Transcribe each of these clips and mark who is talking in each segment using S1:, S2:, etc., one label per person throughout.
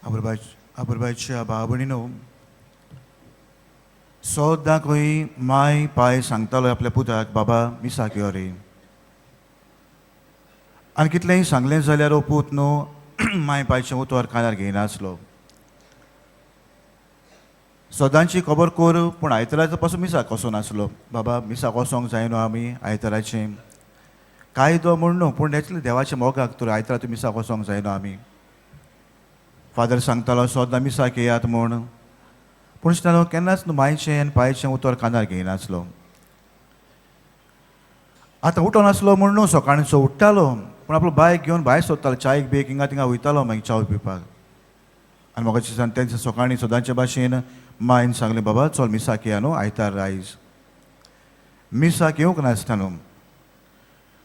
S1: अपुरबायच्या भाव भयणीनो, सदां खंय माय पाय सांगतालो आपल्या पुताक, बाबा मिसाक यो रे. आनी कितलेंय सांगलें जाल्यार हो पूत न्हू माय पायचें उतर कानार घेयनासलो. सदांची खबर कर, पूण आयताराचो पासून मिसाक वचो नासलो. बाबा मिसाक वचोंक जाय न्हू आमी आयताराचें, कायदो म्हूण न्हू, पूण एक्चुली देवाच्या मोगाक तर आयतारा तूं मिसाक वचोंक जाय न्हू आमी. फादर सांगतालो सदां मिसाक येयात म्हूण, पूण दिसतालो केन्नाच न्हू मायचें आनी पायचें उतर कानार घेयनासलो. आतां उठोन आसलो म्हूण न्हू, सकाळचो उठ्ठालो, पूण आपलो बायक घेवन भायर सोदतालो, चायक बेक हिंगा थिंगा वयतालो मागीर चाव पिवपाक. आनी म्हाका दिसता तेन्ना सकाळीं सदांचे भाशेन मायन सांगलें, बाबा चल मिसाक या न्हू आयतार आयज. मिसाक येवंक नासता न्हू,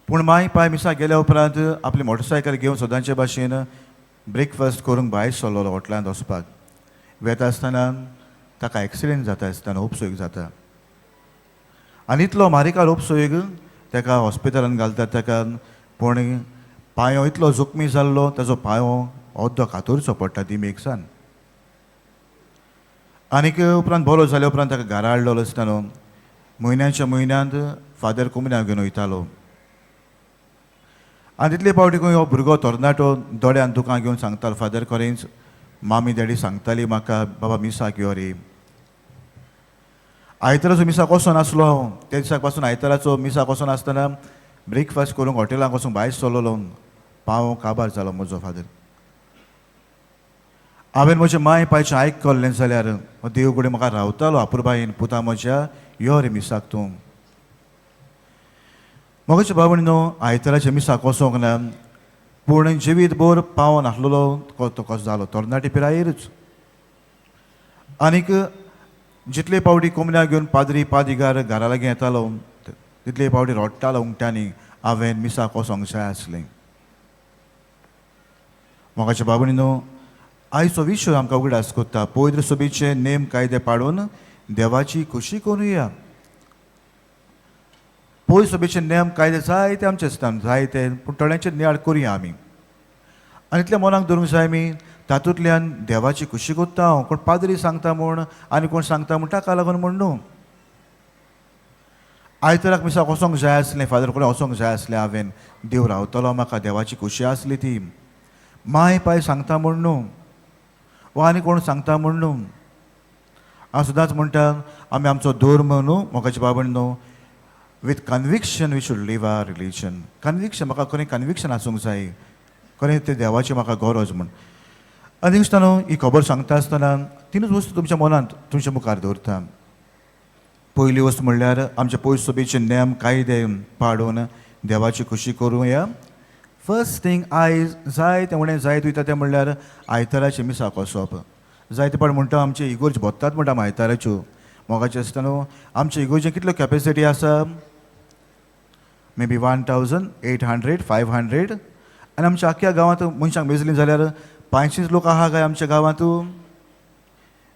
S1: पूण माय पाय मिसाक गेल्या उपरांत आपली मोटरसायकल घेवन सदांचे भाशेन ब्रेकफास्ट करूंक भायर सरलो हॉटलांत वचपाक. वेता आसतना ताका एक्सिडेंट जाता आसतना उपसोयीक जाता आनी इतलो मारिकार उपसोयीक ताका हॉस्पिटलान घालतात ताका. पूण पांयो इतलो जखमी जाल्लो, ताजो पांयो अर्दो कातरचो पडटा दिमेक सान. आनीक उपरांत बरो जाल्या उपरांत ताका घरा हाडलेलो आसता न्हू, म्हयन्याच्या म्हयन्यांत फादर कुमऱ्याक घेवन वयतालो. आनी तितले फावटी खंय हो भुरगो तरणाटो दोळ्यान दुकां घेवन सांगतालो, फादर खरेंच मामी डॅडी सांगताली म्हाका, बाबा मिसाक यो रे. आयताराचो मिसाक वचोन आसलो हांव. त्या दिसाक पासून आयताराचो मिसाक वचोन आसतना ब्रेकफास्ट करूंक हॉटेलाक वचूंक भायर सरलेलो, पांव काबार जालो म्हजो. फादर, हांवें म्हज्या माय पायचें आयकल्लें जाल्यार हो देव कडेन म्हाका रावतालो अपुरबायेन, पुता म्हज्या यो रे मिसाक तूं. मोगाच्या भाव न्हू, आयताराच्या मिसाक वचोंक ना, पूण जिवीत भर पावोन आसलेलो तो कसो जालो तरणाटे पिरायेरूच. आनीक जितले फावटी कोमऱ्याक घेवन पाद्री पादिगार घरा लागीं येतालो, तितले फावटी रडटालो उमट्यांनी, हांवें मिसाक वचोंक जाय आसलें. मोगाच्या भाव न्हू, आयचो विशय आमकां उगडास करता, पवित्र सभेचे नेम कायदे पाळून देवाची खुशी करुया. पवित्र सभेचे नेम कायदे जायते आमचे आसता जायते, पूण थोड्यांचे नियाळ करुया आमी आनी इतल्या मनाक धरूंक जाय आमी तातूंतल्यान देवाची खुशी करता हांव. कोण पाद्री सांगता म्हूण आनी कोण सांगता म्हूण ताका लागून म्हूण न्हू. आयताराक मिसाक वचोंक जाय आसलें, फादर कडेन वचोंक जाय आसलें हांवें, देव रावतलो म्हाका, देवाची खुशी आसली ती. माय पाय सांगता म्हूण न्हू वा आनी कोण सांगता म्हूण न्हू. हांव सदांच म्हणटा, आमी आमचो धर्म न्हू, मोगाचे बाबण न्हू, with conviction we should live our religion. Conviction, म्हाका खरें कन्विक्शन आसूंक जाय, खरें तें देवाची म्हाका गरज म्हूण. आनी दिसता न्हू, ही खबर सांगता आसतना तिनूच वस्तू तुमच्या मनांत तुमच्या मुखार दवरता. पयली वस्त म्हणल्यार आमचे पयस सभेचे नेम कायदे पाळून देवाची खुशी करुया. फर्स्ट थिंग, आयज जाय तें उणें जायत वयता तें म्हणल्यार आयताराचें मिसाक वचप. जायते फावट म्हणटा आमचे इगोर्ज भरतात म्हणटा आमी आयताराच्यो. मोगाचें आसता न्हू, आमचे इगोर्जे कितल्यो कॅपेसिटी आसा? Maybe 1800, 500. आनी आमच्या आख्ख्या गांवांत मनशांक मेजलीं जाल्यार 500 लोक आहा काय आमच्या गांवांत?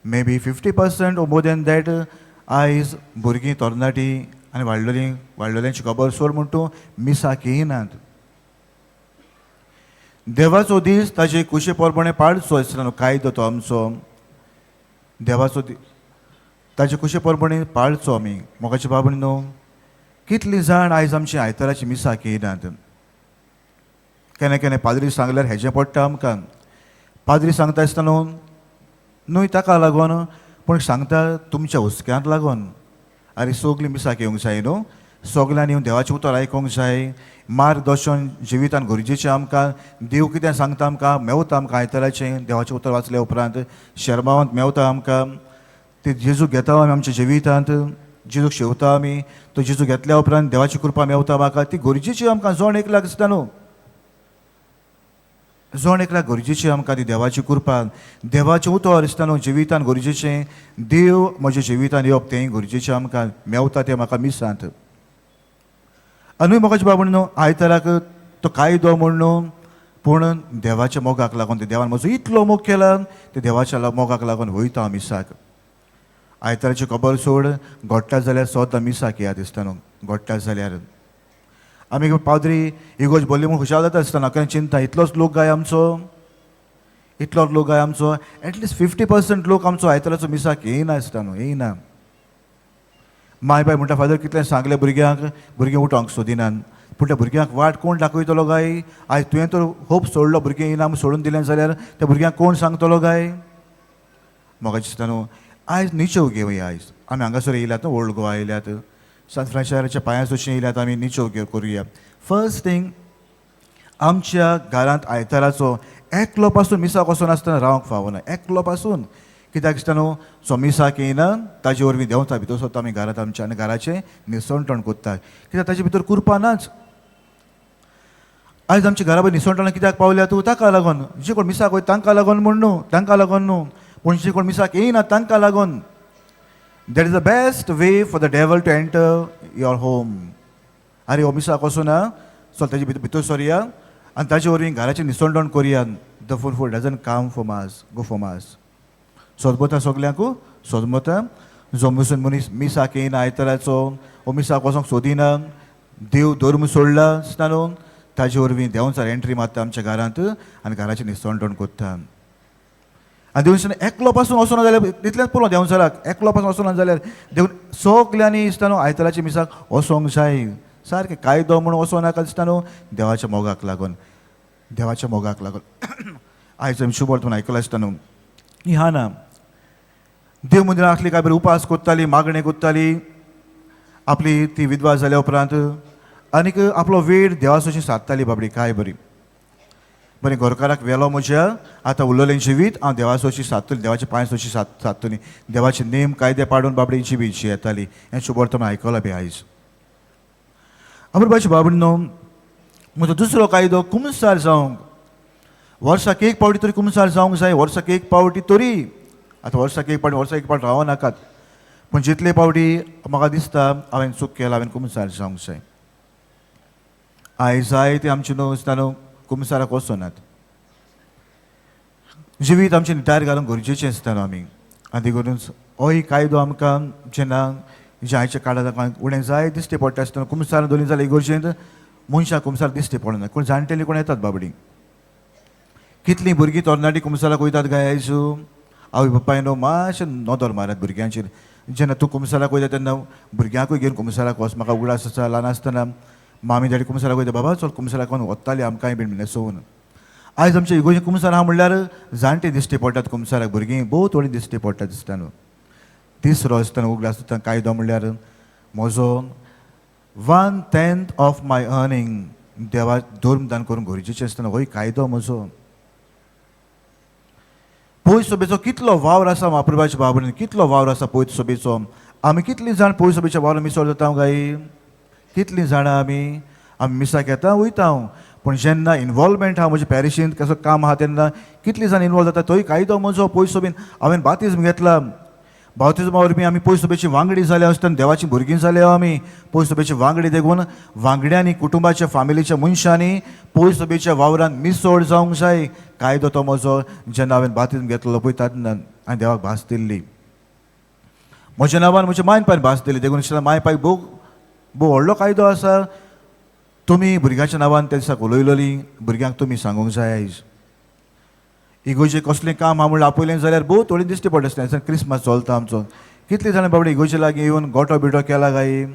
S1: Maybe 50% or more than that. आयज भुरगीं तरणाटीं आनी वाडलेलीं, वाडलेल्यांची खबर सोड म्हण तूं, मिसाक येयनात. देवाचो दीस ताजे कुशे प्रमाणे पाळचो आसतना कायदो तो आमचो. देवाचो ताजे कुशे प्रमाणे पाळचो आमी. मोगाचे बाबा न्हू, कितलीं जाण आयज आमची आयताराची मिसाक येयनात? केन्ना केन्ना पाद्री सांगल्यार हेजें पडटा आमकां. पाद्री सांगता आसतना न्हू, न्हय ताका लागून, पूण सांगता तुमच्या हुस्क्यांत लागून. आरे, सगलीं मिसाक येवंक जाय न्हू, सगल्यांनी येवन देवाचें उतर आयकूंक जाय. मार्गदर्शन जिवितान गरजेचें आमकां. देव कितें सांगता आमकां मेवता आमकां आयताराचें देवाचें उतर वाचल्या उपरांत, शेरमांवांत मेवता आमकां. ते जेजू घेता आमी आमच्या जिवितांत, जेजूक शेवता आमी. तो जेजू घेतल्या उपरांत देवाची कृपा मेवता म्हाका, ती गरजेची आमकां जण एकल्याक दिसता न्हू. जण एकल्याक गरजेची आमकां ती देवाची कृपा. देवाचें उतर दिसता न्हू जिवितान गरजेचें. देव म्हज्या जिवितान येवप तेंय गरजेचें आमकां मेवता तें म्हाका मिसांत. आनी मोगाचे बाबा न्हू, आयताराक तो कायदो म्हूण न्हू, पूण देवाच्या मोगाक लागून, ते देवान म्हजो इतलो मोग केला, ते देवाच्या मोगाक लागून वयता हांव मिसाक. आयताराची खबर सोड, घडटा जाल्यार सदां मिसाक येया दिसता न्हू. घडटा जाल्यार आमी पाद्री इगोर्ज बोल्ली म्हूण खुशाल जाता आसतना, कारण चिंता इतलोच लोक गाय आमचो, इतलो लोक आमचो एटलिस्ट 50% लोक आमचो आयताराचो मिसाक येयना आसता न्हू, येयना. माय बाय म्हणटा, फादर कितलें सांगलें भुरग्यांक, भुरगीं उठोंक सोदिनात. पूण त्या भुरग्यांक वाट कोण दाखयतलो काय? आयज तुवें तर होप सोडलो, भुरगीं येयना म्हूण सोडून दिलें जाल्यार त्या भुरग्यांक कोण सांगतलो काय? म्हाका दिसता न्हू आयज निचेव घेवया. आयज आमी हांगासर येयल्यात न्हू, ओल्ड गोवा येयल्यात, सांत फ्रांसिसाच्या पांया सोशी येयल्यात, आमी निचेव घेव करुया. फर्स्ट थींग, आमच्या घरांत आयताराचो एकलो पासून मिसाक वचून आसतना रावंक फावना, एकलो पासून. कित्याक दिसता न्हू, जो मिसाक येयना ताजे वरवीं देंवता भितर सरता आमी घरांत आमच्या आनी घराचें निसणटण कोत्ता, कित्याक ताजे भितर कुरपा नाच. आयज आमच्या घरा पळय निसणटणां कित्याक पावल्या तूं? ताका लागून जे कोण मिसाक वयता तांकां लागून म्हूण न्हू, तांकां लागून न्हू, पूण जे कोण मिसाक येयना तांकां लागून. That is the best way for the devil to enter your home. आरे हो मिसाक वचूना, चल ताजे भितर भितर सरया आनी ताजे वरवीं घराचें निसणटण करुया. The four four doesn't come for mass, go for mass. सोदमता सगल्यांकू सोदमता. जो मुसून मनीस मिसाक येयना आयताराचो, वो मिसाक वचोंक सोदिना, देव धर्म सोडला दिसता न्हू, ताजे वरवीं देंवचार एंट्री मारता आमच्या घरांत आनी घराचें निसणटण कोत्ता. आनी देवून एकलो पासून वचना जाल्यार तितलेंच पुरो देंवचाराक. एकलो पासून वचना जाल्यार देवून सगल्यांनी दिसता न्हू आयताराच्या मिसाक वचोंक जाय. सारकें कायदो म्हणून वचों नाका दिसता न्हू, देवाच्या मोगाक लागून, देवाच्या मोगाक लागून. आयज आमी शुभ वर्तमान आयकलां आसता न्हू, ही हा ना देव मंदिरां आसली काय बरी उपास कोत्ताली, मागणें कोत्ताली आपली ती विधवा जाल्या उपरांत, आनीक आपलो वेळ देवासोशी सादताली बाबडी. काय बरी बरें घरकाराक व्हेलो म्हज्या, आतां उरलेलें जिवीत हांव देवासोशी सादतली, देवाचे पांय सोशी सादतली, देवाचे नेम कायदे पाडून बाबडी जिवीत जियेताली. हें शुभ वर्तमान आयकलां बी आयज. अमरबाची बाबडी न्हू, म्हजो दुसरो कायदो, कुमसार जावंक वर्साक एक पावटी तरी कुमसार जावंक जाय, वर्साक एक पावटी तरी. आतां वर्साक एक पावटी, वर्साक एक पावटी रावो नाकात, पूण जितले पावटी म्हाका दिसता हांवें चूक केला, हांवें कुमसार जावंक जाय. आयज जाय ते आमचे न्हू दिसता न्हू कुमसाराक वचनात. जिवीत आमचें निटार घालूंक गरजेचें आसता न्हू आमी. आनी देखून होय कायदो आमकां जेन्ना जे आयच्या काळार उणें जाय दिश्टी पडटा आसतना कुमसार दोनी जाल्यार इगोर्जेंत मनशां कुमसार दिश्टी पडना. कोण जाणटेली कोण येतात बाबडी. कितलीं भुरगीं तरणाटीं कुमसाराक वयतात काय आयज? आवय बापायनो मातशें नदर मारात भुरग्यांचेर. जेन्ना तूं कुमसाराक वयता तेन्ना भुरग्यांकूय घेवन कुमसाराक वच. म्हाका उगडास आसा, ल्हान आसतना मामी डॅडी कुमसाराक वयता, बाबा चल कुमसाराक वचून वताली आमकांय बीन न्हेसोवन. आयज आमच्या इगोर्जे कुमसार आहा म्हणल्यार जाणटे दिश्टी पडटात कुमसाराक, भुरगीं भोव थोडीं दिश्टी पडटात दिसता न्हू. तिसरो आसतना उगडास आसतना कायदो म्हणल्यार म्हजो 1/10 of my earning देवा धर्मदान करूंक गरजेचें आसतना होय कायदो म्हजो. पयस सभेचो कितलो वावर आसा म्हाप्रभाच्या बाबरीन, कितलो वावर आसा पयस सभेचो. आमी कितलीं जाण पयस सभेच्या वावरान मिसळ जाता गाई? कितलीं जाणां आमी? आमी मिसाक येता वयता, पूण जेन्ना इनवॉल्वमेंट आहा म्हज्या पॅरिशींत कसो काम आहा तेन्ना कितलीं जाण इनवॉल्व जाता? तोय कायदो म्हजो. पयस सभेन हांवें बातिज्म घेतला. बावतिज्मा वरवीं आमी पयस सभेची वांगडी जाल्या आसतना देवाची भुरगीं जाल्या आमी पयस सभेची वांगडी. देखून वांगड्यांनी, कुटुंबाच्या, फामिलीच्या मनशांनी पयस सभेच्या वावरान मिसोड जावंक जाय. कायदो तो म्हजो. जेन्ना हांवें बातिज्म घेतलो पळय तेन्ना हांवें देवाक भास दिल्ली. म्हज्या नांवान म्हज्या मायन पायन भास दिली. देखून माय पायक भोव भोव व्हडलो कायदो आसा. तुमी भुरग्यांच्या नांवान त्या दिसाक उलयलोली, भुरग्यांक तुमी सांगूंक जाय. आयज इगोर्जे कसलें काम आहा म्हणल्यार आपयलें जाल्यार भोव थोडी दिश्टी पडटा आसतना. क्रिसमस चलता आमचो, कितले जाणां बाबडे इगोर्जे लागीं येवन गोटो बिटो केला काय?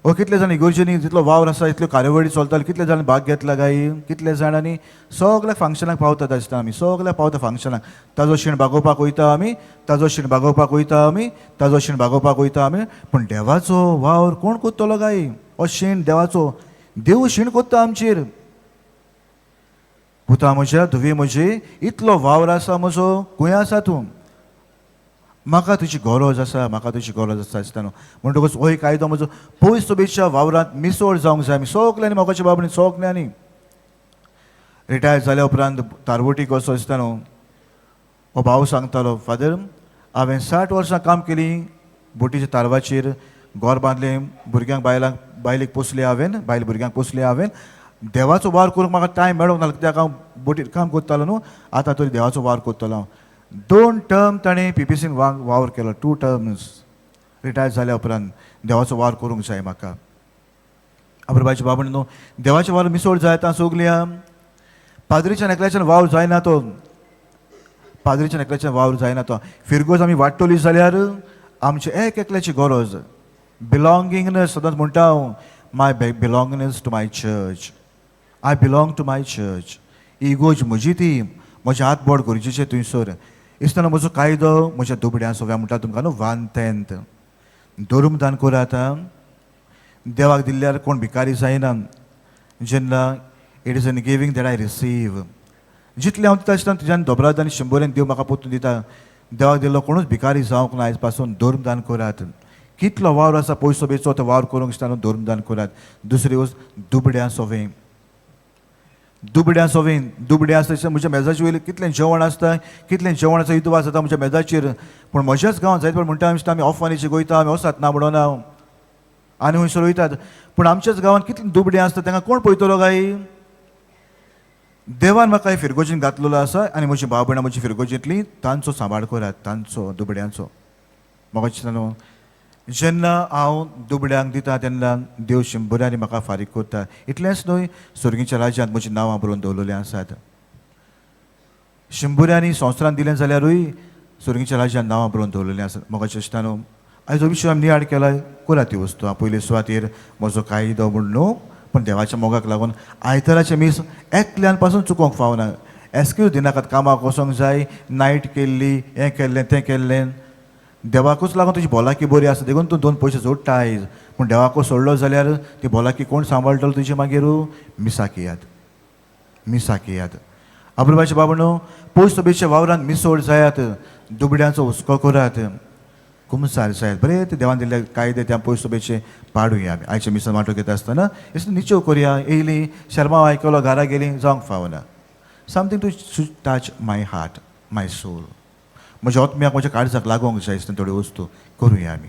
S1: ओ कितले जाण इगोर्जेनी जितलो वावर आसा, इतल्यो कार्यावळी चलताल्यो, कितले जाण भाग घेतला काय? कितले जाणांनी सगल्या फंक्शनाक पावतात आसता आमी, सगल्या पावता फंक्शनाक. ताजो शीण भागोवपाक वयता आमी, ताजो शीण भागोवपाक वयता आमी, ताजो शीण भागोवपाक वयता आमी, पूण देवाचो वावर कोण कोत्तलो काय? हो शीण देवाचो, देव शीण कोत्ता आमचेर. पुता म्हज्या, धुवे म्हजे, इतलो वावर आसा म्हजो, खंय आसा तूं? म्हाका तुजी गरज आसा, म्हाका तुजी गरज आसा आसता न्हू. म्हणटकूच हो एक कायदो म्हजो, पयस सभेच्या वावरांत मिसोळ जावंक जाय आमी सगल्यांनी. मोगाच्या बाबतींत सगल्यांनी रिटायर जाल्या उपरांत तारवटी कसो आसता न्हू, हो भाव सांगतालो, फादर हांवें 60 वर्सां काम केलीं बोटीच्या तारवाचेर, घर बांदलें, भुरग्यांक बायलांक बायलेक पोसले हांवें, बायल भुरग्यांक पोसले हांवें. देवाचो वावर करूंक म्हाका टायम मेळोंक ना, कित्याक हांव बोटीर काम करतालो न्हू. आतां तरी देवाचो वावर करतलो हांव. 2 टर्म ताणें पीपीसीन वावर केलो, 2 टर्म्स. रिटायर जाल्या उपरांत देवाचो वावर करूंक जाय म्हाका. अब्रबाचे बाबा न्हू, देवाचो वावर मिसोड जाय आतां सगल्या पाद्रीच्यान एकल्याच्यान वावर जायना तो. पाद्रीच्या एकल्याच्या वावर जायना तो. फिरगोज आमी वाडटली जाल्यार आमचे एक एकल्याची गरज बिलोंगिंगनेस. सदांच म्हणटा हांव, my belongingness to my church. I belong to my church. ही इगोर्ज म्हजी, ती म्हजें हात बोट गरजेचें थंयसर दिसतना. म्हजो कायदो म्हज्या दुबड्यां सोव्या म्हणटा तुमकां न्हू, वन टेंथ धर्मदान करात. देवाक दिल्यार कोण भिकारी जायना. जेन्ना it is in giving that I receive. जितलें हांव दिता आसतना तुज्यान दोबराद आनी शंबरेन देव म्हाका परतून दिता. देवाक दिल्लो कोणूच भिकारी जावंक ना आयज पासून. धर्मदान करात. कितलो वावर आसा पयसो बेचो, तो वावर करूंक दिसता न्हू. धर्मदान करात. दुसरी वस्त, दुबड्यां सोवें, दुबड्यां सोवें. दुबड्यां आसता दिसता म्हज्या मेजाचे वयलें कितलें जेवण आसता, कितलें जेवणाचो इतवास जाता म्हज्या मेजाचेर. पूण म्हज्याच गांवांत जायते म्हणटा, आमी आमी ऑफानीचे वयता, आमी वसात ना म्हणून हांव आनी खंयसर वयतात. पूण आमच्याच गांवांत कितलीं दुबडीं आसता, तांकां कोण पळयतलो काय? देवान म्हाका फिरगोजीन घातलेलो आसा आनी म्हजी भाव भयणां म्हजी फिरगोजींतली, तांचो सांबाळ करात, तांचो दुबड्यांचो. म्हाका दिसता न्हू, जेन्ना हांव दुबड्यांक दिता तेन्ना देव शंबरांनी म्हाका फारीक करता. इतलेंच न्हय, सर्गीच्या राज्यांत म्हजी नांवां बरोवन दवरलेलीं आसात. शंबरांनी संवसारान दिलें जाल्यारूय सर्गीच्या राज्यांत नांवां बरोवन दवरलेलीं आसात. म्हाका दिसता न्हू, आयज हो विशय आमी नियाळ केला. करा ती वस्तू. हांव पयले सुवातेर म्हजो कायदो म्हूण न्हू, पूण देवाच्या मोगाक लागून आयताराचें मीस एकल्यान पासून चुकोवंक फावना. एक्सक्यूज दिनाकात, कामाक वचोंक जाय, नायट केल्ली, हें केल्लें, तें केल्लें. देवाकूच लागून तुजी भलायकी बरी आसा देखून तूं दोन पयशे जोडटा आयज. पूण देवाकूच सोडलो जाल्यार ती भलायकी कोण सांबाळटलो तुजी मागीर? मिसाक येयात, मिसाक येयात. अब्रुबाचे बाबा, पयस बेच्या वावरान मिसोड जायात, दुबड्यांचो हुस्को करात, कुमसार जायात. बरें, ते देवान दिल्ले कायदे त्या पयस बेचे पाडुया आमी. आयच्या मिसान वांटो घेता आसतना इसलो निचेव करुया. येयली, शर्मा आयकलो, घरा गेली, जावंक फावना. Something to touch my heart, my soul. म्हज्या आत्म्याक, म्हज्या काळजाक लागोंक जाय दिसता थोड्यो वस्तू. करुया आमी.